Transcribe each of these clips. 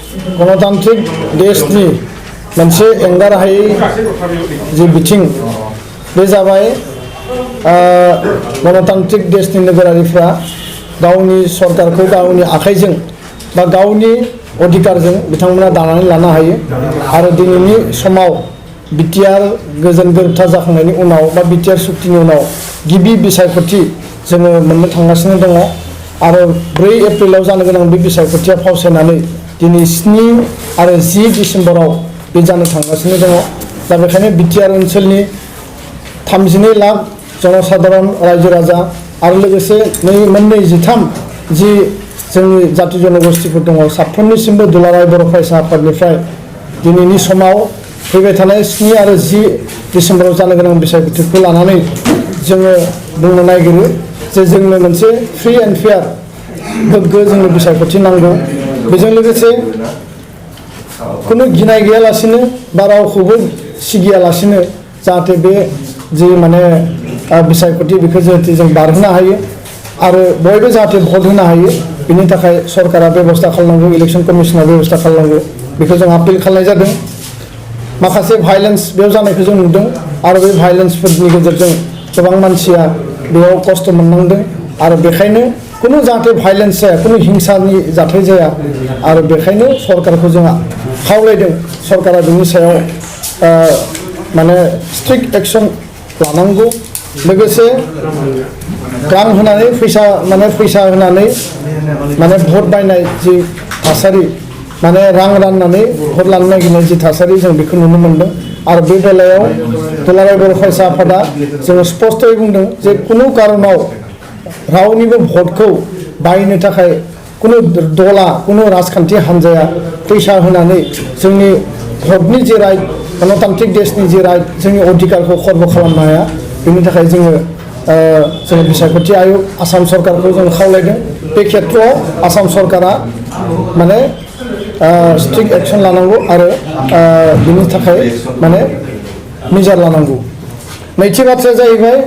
गणतान्त्रिक देशनि मोनसे एंगार हायै जि बिथिं बे जाबाय गणतान्त्रिक देशनि नोगोरारिफ्रा गावनि सरकारखौ गावनि आखाइजों बा गावनि अधिकारजों बिथांमोना दानानै लानो हायो आरो दिनैनि समाव बिटिआर गोजोन गोरोबथा जाखांनायनि उनाव बा बिटिआर सुक्तिनि उनाव गिबि बिसायख'थि जोङो मोननो थांगासिनो दङ आरो 4 एप्रिलाव जानो गोनां बे बिसायख'थिया फावसायनानै दिनै 7 आरो 10 डिसेम्बराव बे जानो थांगासिनो दङ दा बेखायनो बिटिआर ओनसोलनि 32 लाख जनसाधारन रायजो राजा आरो लोगोसे मोननै 13 जि जोंनि जाति जनगोष्ठीफोर दङ साफ्रोमनिसिमबो दुलाराय बर' फरायसा आफादनिफ्राय दिनैनि समाव फैबाय थानाय 7 आरो 10 डिसेम्बराव जानो गोनां बिसायख'थिखौ लानानै जोङो बुंनो नागिरो जे जोंनो मोनसे फ्रि एन्ड फेयार गोग्गो जोंनो बिसायख'थि नांगौ बेजों लोगोसे खुनु गिनाय गैयालासिनो बा रावखौबो सिगियालासिनो जाहाथे बे जि माने बिसायख'थि बेखौ जाहाथे जों बारहोनो हायो आरो बयबो जाहाथे भट होनो हायो बिनि थाखाय सरकारा बेबस्था खालामनांगौ इलेक्शन कमिशना बेबस्था खालामनांगौ बेखौ जों आपिल खालामनाय जादों माखासे भायलेन्स बेयाव जानायखौ जों नुदों आरो बे भायलेन्सफोरनि गेजेरजों गोबां मानसिया बेयाव खस्थ' मोननांदों आरो बेखायनो खुनु जाहाथे भायलेन्स जाया खुनु हिंसानि जाथाय जाया आरो बेखायनो सरकारखौ जों खावलायदों सरकारा बिनि सायाव माने स्ट्रिक्ट एक्शन लानांगौ लोगोसे रां होनानै फैसा होनानै माने भट बायनाय जि थासारि माने रां राननानै भट लानो नागिरनाय जि थासारि जों बेखौ नुनो मोनदों आरो बे बेलायाव दुलाराय बर' फरायसा आफादा जोङो स्पष्टयै बुंदों जे खुनु कारनाव रावनिबो भटखौ बायनो थाखाय खुनु दला खुनु राजखान्थि हान्जाया फैसा होनानै जोंनि भटनि जे राइट गणतान्त्रिक देशनि जे राइट जोंनि अधिकारखौ खर्ब खालामनो हाया बेनि थाखाय जोङो बिसायख'थि आयोग आसाम सरकारखौ जों खावलायदों बे खेत्रआव आसाम सरकारा माने स्ट्रिक्ट एक्शन लानांगौ आरो बिनि थाखाय माने मेजार लानांगौ नैथि बाथ्राया जाहैबाय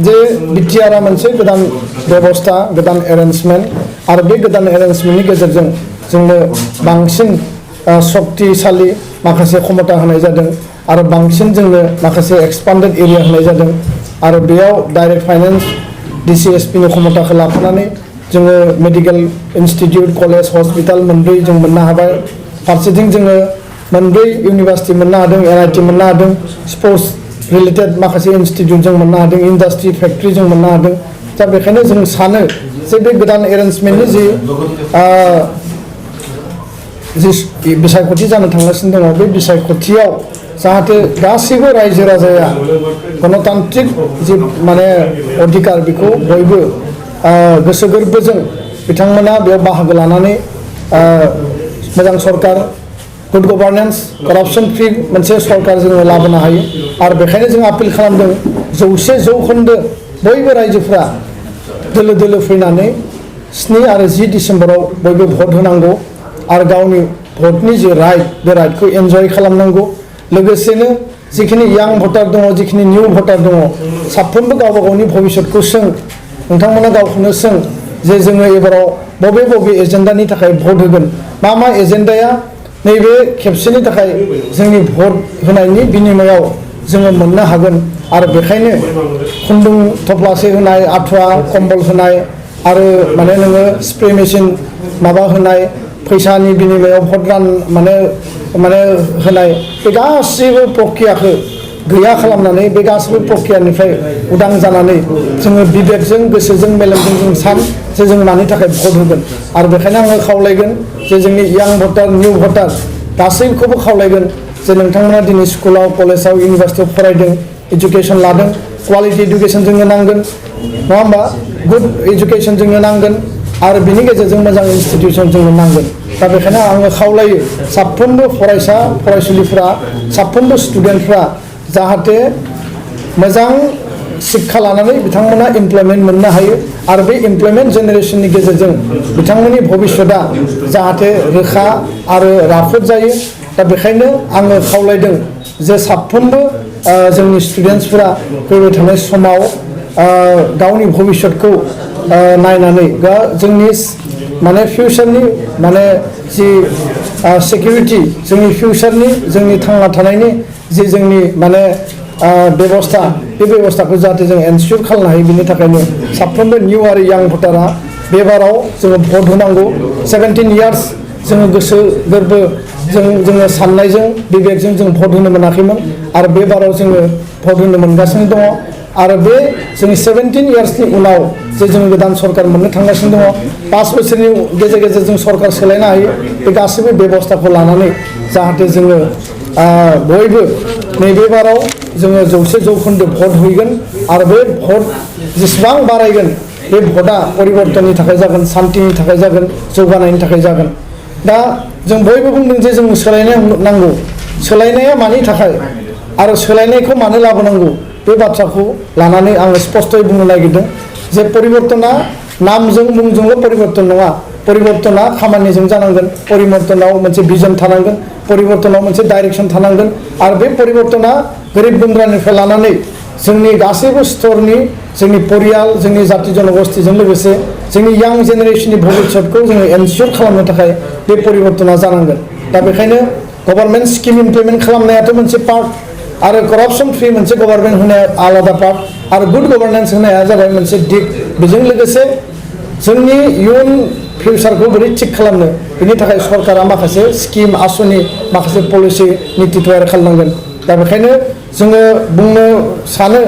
जे बिटिआरआ मोनसे गोदान बेबस्था गोदान एरेन्जमेन्ट आरो बे गोदान एरेन्जमेन्टनि गेजेरजों जोंनो बांसिन शक्तिशालि माखासे क्षमता होनाय जादों आरो बांसिन जोंनो माखासे एक्सपान्डेड एरिया होनाय जादों आरो बेयाव डाइरेक्ट फाइनेन्स डिसिएसपिनि क्षमताखौ लाफानानै जोङो मेडिकेल इन्स्टिट्यूट कलेज हस्पिटाल मोनब्रै जों मोननो हाबाय फारसेथिं जोङो मोनब्रै इउनिभार्सिटि मोननो हादों एनआईटी मोननो हादों स्पर्ट्स रिलेटेड माखासे इन्स्टिट्यूट जों मोननो हादों इंडस्ट्री फेक्ट्री जों मोननो हादों दा बेखायनो जों सानो जे बे गोदान एरेन्जमेन्टनि जि बिसायख'थि जानो थांगासिनो दङ बे बिसायख'थियाव जाहाथे गासैबो रायजो राजाया गणतान्त्रिक जि माने अधिकार बेखौ बयबो गोसो गोरबोजों बिथांमोना बेयाव बाहागो लानानै मोजां सरकार गुड गभार्नेन्स करापसन फ्रि मोनसे सरकार जोङो लाबोनो हायो आरो बेखायनो जों आपिल खालामदों 100% बयबो रायजोफ्रा दोलो दोलो फैनानै 7 आरो 10 डिसेम्बराव बयबो भट होनांगौ आरो गावनि भटनि जे राइट बे राइटखौ एन्जय खालामनांगौ लोगोसेनो जिखिनि यां भटार दङ जिखिनि निउ भटार दङ साफ्रोमबो गावबा गावनि भबिष्यतखौ सों नोंथांमोना गावखौनो सों जे जोङो एबाराव बबे एजेन्डानि थाखाय भट होगोन मा एजेन्डाया नैबे खेबसेनि थाखाय जोंनि भट होनायनि बिनिमयाव जोङो मोननो हागोन आरो बेखायनो खुन्दुं थफ्लासे होनाय आठुवा कम्बल होनाय आरो माने नोङो स्प्रे मेसिन माबा होनाय फैसानि बिनिमयाव भट रान माने होनाय बे गासैबो प्रक्रियाखौ गैया खालामनानै बे गासैबो प्रक्रियानिफ्राय उदां जानानै जोङो बिबेकजों गोसोजों मेलेमजों जों सान जे जों मानि थाखाय भट होगोन आरो बेखायनो आङो खावलायगोन जे जोंनि यां भटार निउ भटार गासैखौबो खावलायगोन जे नोंथांमोना दिनै स्कुलाव कलेजाव इउनिभार्सिटियाव फरायदों इडुकेसन लादों क्वालिटि इडुकेसन जोंनो नांगोन नङा होमबा गुड इडुकेसन जोंनो नांगोन आरो बिनि गेजेरजों मोजां इन्स्टिटिउसन जोंनो नांगोन दा बेखायनो आङो खावलायो साफ्रोमबो फरायसा फरायसुलिफ्रा साफ्रोमबो स्टुडेन्टफ्रा जाहाथे मोजां शिक्षा लानानै बिथांमोना इमप्लयमेन्ट मोननो हायो आरो बे इमप्लयमेन्ट जेनेरेशननि गेजेरजों बिथांमोननि भबिष्यता जाहाथे रोखा आरो राफोद जायो दा बेखायनो आङो खावलायदों जे साफ्रोमबो जोंनि स्टुडेन्टसफोरा फैबाय थानाय समाव गावनि भबिष्यतखौ नायनानै जोंनि माने फिउचारनि माने जि सिकिउरिटि जोंनि फिउचारनि जोंनि थांना थानायनि जे जोंनि माने बेबस्था बे बेबस्थाखौ जाहाथे जों एनसियर खालामनो हायो बिनि थाखायनो साफ्रोमबो निउ आरो यां भटारा बे बाराव जोङो भट होनांगौ 17 इयार्स जोङो गोसो गोरबो जोङो साननायजों बिबेकजों जों भट होनो मोनाखैमोन आरो बे बाराव जोङो भट होनो मोनगासिनो दङ आरो बे जोंनि 17 इयार्सनि उनाव जे जों गोदान सरकार मोननो थांगासिनो दङ 5 बोसोरनि गेजेर गेजेर जों सरकार सोलायनो हायो बे गासैबो बेबस्थाखौ लानानै जाहाथे जोङो बयबो नैबे बाराव जोङो 100% भट होगोन आरो बे भट जेसेबां बारायगोन बे भटआ परिबर्तननि थाखाय जागोन शान्तिनि थाखाय जागोन जौगानायनि थाखाय जागोन दा जों बयबो बुंदों जे जों सोलायनाय नांगौ सोलायनाया मानि थाखाय आरो सोलायनायखौ मानो लाबोनांगौ बे बाथ्राखौ लानानै आं स्पष्टयै बुंनो नागिरदों जे परिबर्तना नामजों मुंजोंल' परिबर्तन नङा परिबर्तना खामानिजों जानांगोन परिबर्तनाव मोनसे भिजन थानांगोन परिबर्तनाव मोनसे डाइरेक्सन थानांगोन आरो बे परिबर्तना गोरिब गुन्द्रानिफ्राय लानानै जोंनि गासैबो स्तरनि जोंनि परियाल जोंनि जाति जनगोष्ठीजों लोगोसे जोंनि यां जेनेरेशननि भबिष्यतखौ जोङो एनसियर खालामनो थाखाय बे परिबर्तना जानांगोन दा बेखायनो गभर्नमेन्ट स्किम इमप्लिमेन्ट खालामनायाथ' मोनसे पार्ट आरो करापसन फ्रि मोनसे गभर्नमेन्ट होनाया आलादा पार्ट आरो गुड गभर्नेन्स होनाया जाबाय मोनसे दिग बेजों लोगोसे जोंनि इयुन फिउचारखौ बोरै थिग खालामनो बेनि थाखाय सरकारा माखासे स्किम आसनि माखासे पलिसि नीति तयार खालामनांगोन दा बेखायनो जोङो बुंनो सानो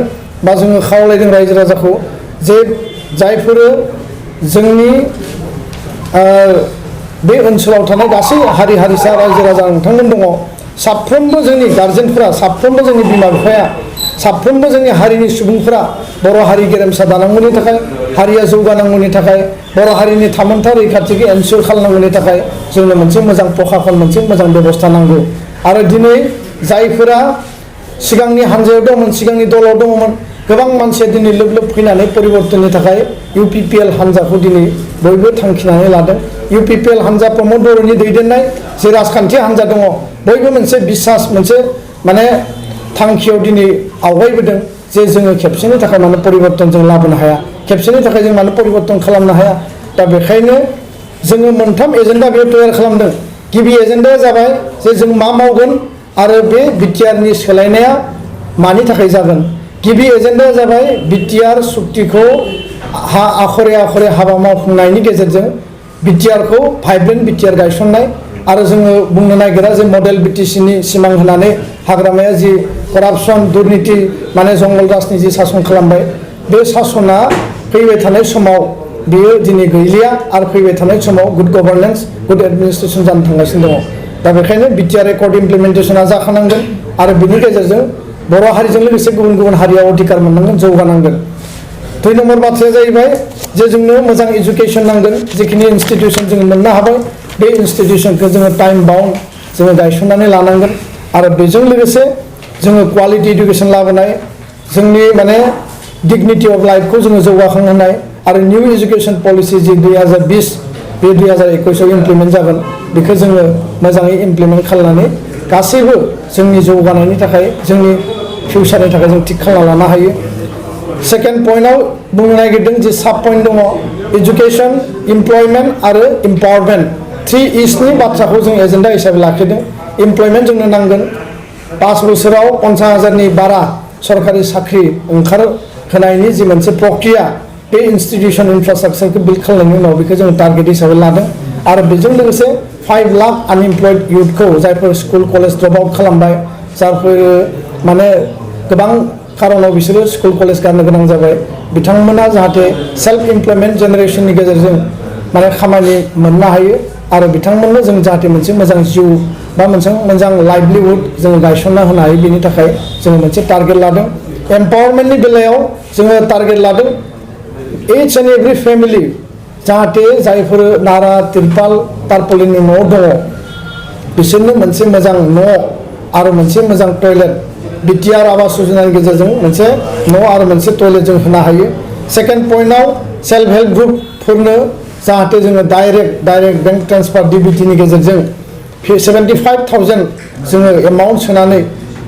बा जोङो खावलायदों रायजो राजाखौ जे जायफोर जोंनि बे ओनसोलाव थानाय गासै हारि हारिसा रायजो राजा नोंथांमोन दङ साफ्रोमबो जोंनि गार्जेनफोरा साफ्रोमबो जोंनि बिमा बिफाया साफ्रोमबो जोंनि हारिनि सुबुंफोरा बर' हारि गेरेमसा दानांगौनि थाखाय हारिया जौगानांगौनि थाखाय बर' हारिनि थामोनथा रैखाथिखौ एनसियर खालामनांगौनि थाखाय जोंनो मोनसे मोजां प्रखाखन मोनसे मोजां बेबस्था नांगौ आरो दिनै जायफोरा सिगांनि हान्जायाव दंमोन सिगांनि दलाव दङमोन गोबां मानसिया दिनै लोब लोब फैनानै परिबर्तननि थाखाय UPPL हान्जाखौ दिनै बयबो थांखिनानै लादों UPPL हान्जा प्रमद बर'नि दैदेननाय जे राजखान्थि हान्जा दङ बयबो मोनसे बिसास मोनसे माने थांखियाव दिनै आवगायबोदों जे जोङो खेबसेनि थाखाय मानो परिबर्तन जों लाबोनो हाया खेबसेनि थाखाय जों मानो परिबर्तन खालामनो हाया दा बेखायनो जोङो मोनथाम एजेन्डा बेयाव तयार खालामदों गिबि एजेन्डाया जाबाय जे जों मा मावगोन आरो बे बिटिआरनि सोलायनाया मानि थाखाय जागोन गिबि एजेन्डाया जाबाय बिटिआर सुक्तिखौ आखरे आखरे हाबा मावफुंनायनि गेजेरजों बिटिआरखौ भाइब्रेन्ट बिटिआर गायसननाय आरो जोङो बुंनो नागिरा जे मडेल बिटिसिनि सिमां होनानै हाग्रामाया जि करापसन दुर्नीति माने जंगल राजनि जि सासन खालामबाय बे सासना फैबाय थानाय समाव बेयो दिनै गैलिया आरो फैबाय थानाय समाव गुड गभर्नेन्स गुड एडमिनिस्ट्रेसन जानो थांगासिनो दङ दा बेखायनो बिटिआर एकर्ड इमप्लिमेन्टेसना जाखानांगोन आरो बिनि गेजेरजों बर' हारिजों लोगोसे गुबुन गुबुन हारिया अधिकार मोननांगोन जौगानांगोन 2 नम्बर बाथ्राया जाहैबाय जे जोंनो मोजां एजुकेसन नांगोन जिखिनि इनस्टिटिउसन जों मोननो हाबाय बे इनस्टिटिउसनखौ जोङो टाइम बाउन्ड जोङो गायसननानै लानांगोन आरो बेजों लोगोसे जोङो क्वालिटि इडुकेसन लाबोनाय जोंनि माने डिगनिटि अफ लाइफखौ जोङो जौगाखांहोनाय आरो निउ एजुकेसन पलिसि जि 2020 बे 2021आव इमप्लिमेन्ट जागोन बेखौ जोङो मोजाङै इमप्लिमेन्ट खालामनानै गासैबो जोंनि जौगानायनि थाखाय जोंनि फिउचारनि थाखाय जों थिग खालामना लानो हायो सेकेन्ड पइन्टआव बुंनो नागिरदों जे साब पइन्ट दङ एजुकेसन इमप्लयमेन्ट आरो इम्पावारमेन्ट 3 E's-नि बाथ्राखौ जों एजेन्डा हिसाबै लाखिदों इमप्लयमेन्ट जोंनो नांगोन 5 बोसोराव 50,000नि बारा सरकारि साख्रि ओंखारहोनायनि जि मोनसे प्रक्रिया बे इनस्टिटिउसन इनफ्रास्ट्राक्चारखौ बिल्ड खालामनायनि उनाव बेखौ जों टारगेट हिसाबै लादों आरो बेजों लोगोसे 5 लाख आनइमप्लयड इउथखौ जायफोर स्कुल कलेज ड्रप आउट खालामबाय जायफोर माने गोबां खारनाव बिसोरो स्कुल कलेज गारनो गोनां जाबाय बिथांमोना जाहाथे सेल्फ इमप्लयमेन्ट जेनेरेशननि गेजेरजों माने खामानि मोननो हायो आरो बिथांमोननो जों जाहाथे मोनसे मोजां जिउ बा मोनसे मोजां लाइभलिहुड जों गायसनना होनो हायो बेनि थाखाय जों मोनसे टारगेट लादों एम्पावारमेन्टनि बेलायाव जोङो टारगेट लादों इच एन्ड एभ्रि फेमिलि जाहाथे जायफोर नारा तिरपाल टारपलिननि न' दङ बिसोरनो मोनसे मोजां न' आरो मोनसे मोजां टयलेट बिटिआर आवास योजनानि गेजेरजों मोनसे न' आरो मोनसे टयलेट जों होनो हायो सेकेन्ड पइन्टआव सेल्फ हेल्प ग्रुपफोरनो जाहाथे जोङो डाइरेक्ट बेंक ट्रेन्सफार डिबिटिनि गेजेरजों 75,000 जोङो एमाउन्ट सोनानै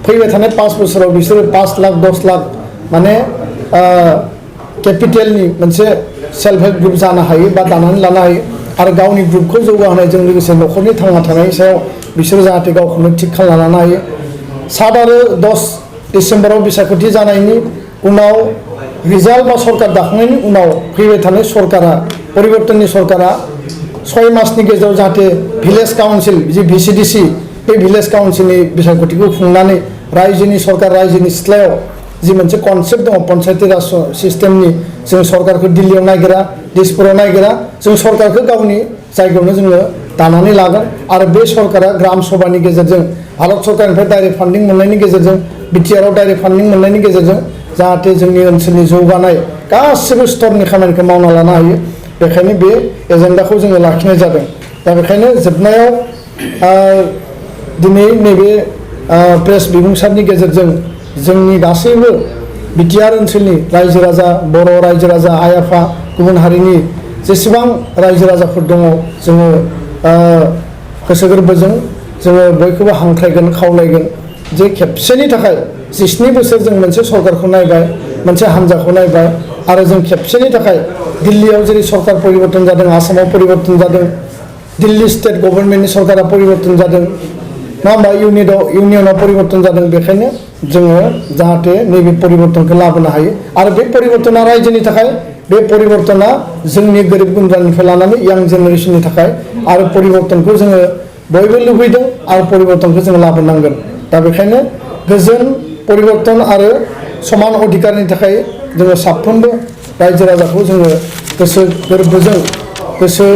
फैबाय थानाय 5 बोसोराव बिसोरो 5 लाख 10 लाख माने केपिटेलनि मोनसे सेल्फ हेल्प ग्रुप जानो हायो बा दानानै लानो हायो आरो गावनि ग्रुपखौ जौगाहोनायजों लोगोसे न'खरनि थांना थानायनि सायाव बिसोरो जाहाथे गावखौनो थिग खालामना लानो हायो 7 आरो 10 डिसेम्बराव बिसायख'थि जानायनि उनाव रिजाल्ट बा सरकार दाखांनायनि उनाव फैबाय थानाय सरकारा परिबर्तननि सरकारा 6 मासनि गेजेराव जाहाथे भिलेज काउन्सिल जि VCDC बे भिलेज काउन्सिलनि बिसायख'थिखौ खुंनानै रायजोनि सरकार रायजोनि सिथ्लायाव जि मोनसे कनसेप्ट दङ पन्चायती राज सिस्टेमनि जों सरकारखौ दिल्लीयाव नागिरा दिसपुराव नागिरा जों सरकारखौ गावनि जायगायावनो जोङो दानानै लागोन आरो बे सरकारा ग्राम सभानि गेजेरजों भारत सरकारनिफ्राय डाइरेक्ट फान्डिं मोननायनि गेजेरजों बिटिआरआव डाइरेक्ट फान्डिं मोननायनि गेजेरजों जाहाथे जोंनि ओनसोलनि जौगानाय गासिबो स्तरनि खामानिखौ मावना लानो हायो बेखायनो बे एजेन्डाखौ जोङो लाखिनाय जादों दा बेखायनो जोबनायाव दिनै नैबे प्रेस बिबुंसारनि गेजेरजों जोंनि गासैबो बिटिआर ओनसोलनि रायजो राजा बर' रायजो राजा आइ आफा गुबुन हारिनि जेसेबां रायजो राजाफोर दङ जोङो गोसो गोरबोजों जोङो बयखौबो हांख्रायगोन खावलायगोन जे खेबसेनि थाखाय 17 बोसोर जों मोनसे सरकारखौ नायबाय मोनसे हान्जाखौ नायबाय आरो जों खेबसेनि थाखाय दिल्लीयाव जेरै सरकार परिबर्तन जादों आसामाव परिबर्तन जादों दिल्ली स्टेट गभर्नमेन्टनि सरकारा परिबर्तन जादों नङा होमबा इउनियनाव परिबर्तन जादों बेखायनो जोङो जाहाथे नैबे परिबर्तनखौ लाबोनो हायो आरो बे परिबर्तना रायजोनि थाखाय बे परिबर्तना जोंनि गोरिब गुन्द्रानिफ्राय लानानै यां जेनेरेसननि थाखाय आरो परिबर्तनखौ जोङो बयबो लुबैदों आरो परिबर्तनखौ जोङो लाबोनांगोन दा बेखायनो गोजोन परिबर्तन आरो समान अधिकारनि थाखाय जोङो साफ्रोमबो रायजो राजाखौ जोङो गोसो गोरबोजों गोसो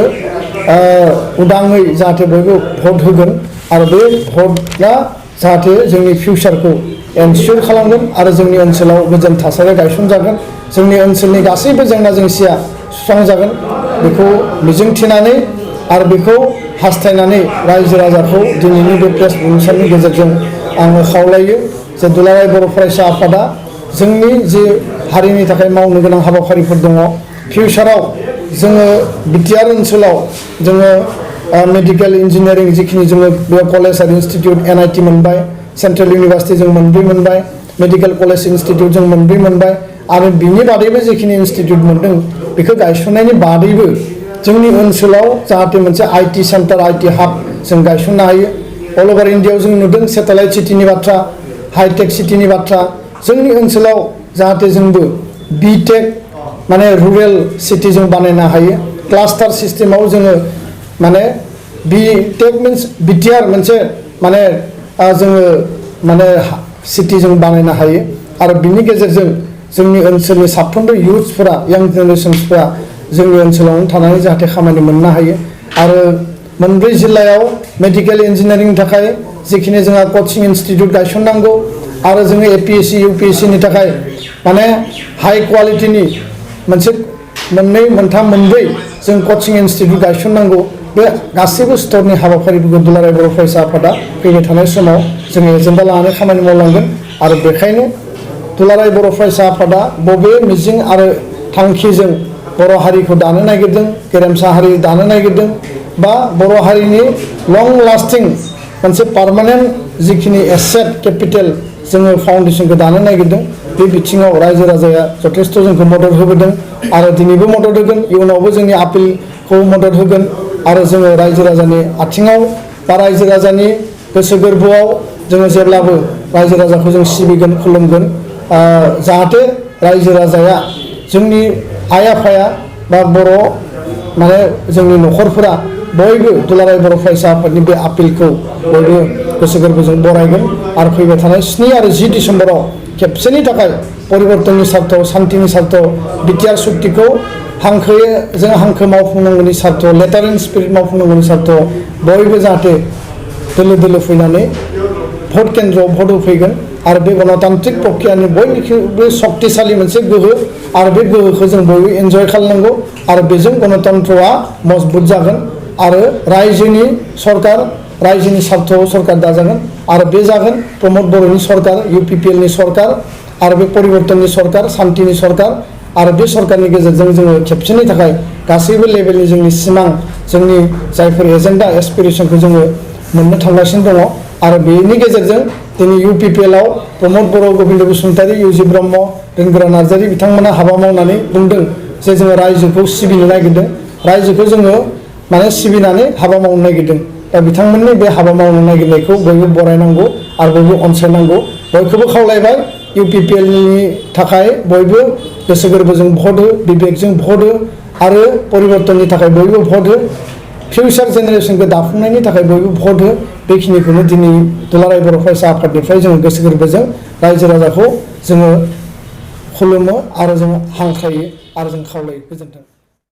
उदाङै जाहाथे बयबो भट होगोन आरो बे भटआ जाहाथे जोंनि फिउचारखौ एनसियर खालामगोन आरो जोंनि ओनसोलाव गोजोन थासारि गायसनजागोन जोंनि ओनसोलनि गासैबो जेंना जेंसिया सुस्रांजागोन बेखौ मिजिंथिनानै आरो बेखौ हास्थायनानै रायजो राजाखौ दिनैनि बे प्रेस बिबुंसारनि गेजेरजों आङो खावलायो जे दुलाराय बर' फरायसा आफादा जोंनि जे हारिनि थाखाय मावनो गोनां हाबाफारिफोर दङ फिउचाराव जोङो बिटिआर ओनसोलाव जोङो मेडिकेल इन्जिनियारिं जिखिनि जोङो बे कलेज आरो इन्स्टिटिउट NIT मोनबाय सेन्ट्रेल इउनिभार्सिटि जों 2 मोनबाय मेडिकेल कलेज इन्स्टिटिउट जों 2 मोनबाय आरो बिनि बादैबो जिखिनि इन्स्टिटिउट मोनदों बेखौ गायसननायनि बादैबो जोंनि ओनसोलाव जाहाथे मोनसे IT सेन्टार IT हाब जों गायसननो हायो अल ओभार इन्डियायाव जों नुदों सेटेलाइट सिटिनि बाथ्रा हाइटेक सिटिनि बाथ्रा जोंनि ओनसोलाव जाहाथे जोंबो BTech माने रुरेल सिटि जों बानायनो हायो क्लास्टार सिस्टेमाव जोङो माने BTech मिन्स बिटिआर मोनसे माने जोङो माने सिटि जों बानायनो हायो आरो बिनि गेजेरजों जोंनि ओनसोलनि साफ्रोमबो इयुथ्सफोरा यां जेनेरेशन्सफोरा जोंनि ओनसोलावनो थानानै जाहाथे खामानि मोननो हायो आरो 4 जिल्लायाव मेडिकेल इन्जिनियारिंनि थाखाय जिखिनि जोंहा कचिं इन्स्टिटिउट गायसननांगौ आरो जोङो APSC UPSC नि थाखाय माने हाई क्वालिटिनि मोनसे 2, 3, 4 जों कचिं इन्स्टिटिउट गायसननांगौ बे गासैबो स्तरनि हाबाफारिफोरखौ दुलाराय बर' फरायसा आफादा फैबाय थानाय समाव जोङो एजेन्डा लानानै खामानि मावलांगोन आरो बेखायनो दुलाराय बर' फरायसा आफादा बबे मिजिं आरो थांखिजों बर' हारिखौ दानो नागिरदों गेरेमसा हारि दानो नागिरदों बा बर' हारिनि लं लास्टिं मोनसे पार्मानेन्ट जिखिनि एसेट केपिटेल जोङो फाउन्डेसनखौ दानो नागिरदों बे बिथिङाव रायजो राजाया जथेस्थ' जोंखौ मदद होबोदों आरो दिनैबो मदद होगोन इयुनावबो जोंनि आपिलखौ मदद होगोन आरो जोङो रायजो राजानि आथिङाव बा रायजो राजानि गोसो गोरबोआव जोङो जेब्लाबो रायजो राजाखौ जों सिबिगोन खुलुमगोन जाहाथे रायजो राजाया जोंनि आइ आफाया बा बर' माने जोंनि न'खरफोरा बयबो दुलाराय बर' फरायसा आफादनि बे आपिलखौ बयबो गोसो गोरबोजों बरायगोन आरो फैबाय थानाय 7 आरो 10 डिसेम्बराव खेबसेनि थाखाय परिबर्तननि सार्थ शान्तिनि सार्थ बिटिआर सुक्तिखौ जों हांखो मावफुंनांगौनि सार्थ लेटार इन स्पिरिट मावफुंनांगौनि सार्थ बयबो जाहाथे दोलो दोलो फैनानै भट केन्द्रआव भट होफैगोन आरो बे गणतान्त्रिक प्रक्रियानि बयनिख्रुइबो शक्तिशाली मोनसे गोहो आरो बे गोहोखौ जों बयबो एन्जय खालामनांगौ आरो बेजों गणतन्त्रआ मजबुत जागोन आरो रायजोनि सरकार रायजोनि सार्थआव सरकार दाजागोन आरो बे जागोन प्रमद बर'नि सरकार UPPL नि सरकार आरो बे परिबर्तननि सरकार शान्तिनि सरकार आरो बे सरकारनि गेजेरजों जोङो खेबसेनि थाखाय गासैबो लेभेलनि जोंनि सिमां जोंनि जायफोर एजेन्डा एसपिरेसनखौ जोङो मोननो थांगासिनो दङ आरो बेनि गेजेरजों दिनै UPPL आव प्रमद बर' गोबिन्द बसुमतारी UG ब्रह्म रिंगोरा नार्जारी बिथांमोना हाबा मावनानै बुंदों जे जोङो रायजोखौ सिबिनो नागिरदों रायजोखौ जोङो माने सिबिनानै हाबा मावनो नागिरदों। दा बिथांमोननि बे हाबा मावनो नागिरनायखौ बयबो बरायनांगौ आरो बयबो अनसायनांगौ। बयखौबो खावलायबाय UPPLनि थाखाय बयबो गोसो गोरबोजों भट हो, बिबेकजों भट हो आरो परिबर्तननि थाखाय बयबो भट हो, फिउचार जेनेरेसनखौ दाफुंनायनि थाखाय बयबो भट हो। बेखिनिखौनो दिनै दुलाराय बर' फरायसा आफादनिफ्राय जोङो गोसो गोरबोजों रायजो राजाखौ जोङो खुलुमो आरो जों हांख्रायो आरो जों खावलायो। गोजोन्थों।